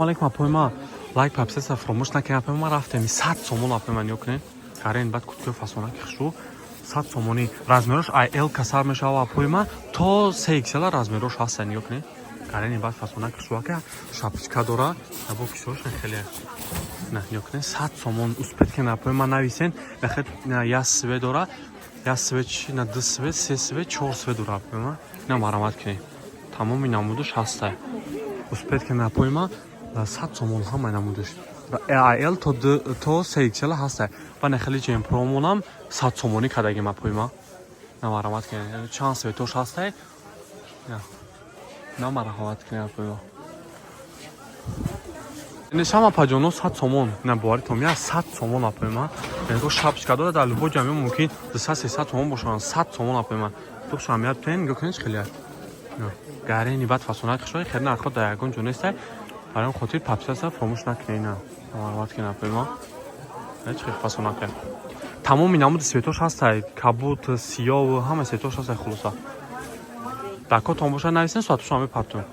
Алейкум, апойма. Лайк, подписаться фаромӯш накунед, апойма. Рафтем, 100 сомон, апойма, нигоҳ кунед. Карен баъд курткаи фасонаки хушрӯ, 100 сомонӣ. Размерош ай Л касар мешава, апойма, то се XL размерош ҳаста. Нигоҳ кунед, карени баъд фасонаки хушрӯ, шапочка дора, набо кисош хеле. На, нигоҳ кунед, 100 сомон. Успеть кунед, апойма, нависен. Нахе, я све дора, я све чи, на, ду све, се све, чор све дора, апойма. На, марамат кунед, тамоми намудуш ҳаста. Успеть кунед, апойма, 100 сомон ҳамаи намудуш. Л то се XL ҳаста. Ва нахели ҷемпромонам 100 сомонӣ кардагим, апойма. На, марҳамат кунед, чанд светош ҳастай. На, марҳамат кунед, апойма. Нишам, апаҷоно, 100 сомон. На, боваритон меяд, 100 сомон, апойма. Яго шапочка дора, дар любой ҷамъ мумкин 200-300 сомон бошанд. 100 сомон, апойма. Духшам меяд, тен, нигоҳ кунед, хеле гарени баъд фасонак хушои, хеле нархҳо дар ягон ҷо нестай. Барои он хотир подписаться фаромӯш накунед. На, марҳамат кунед, апойма, чӣ хел фасонака. Тамоми намуди светош ҳастай, кабуд, сиёв, ҳама светош ҳастай. Хулоса, дар котон бошад, нависен, соатушон мепартон.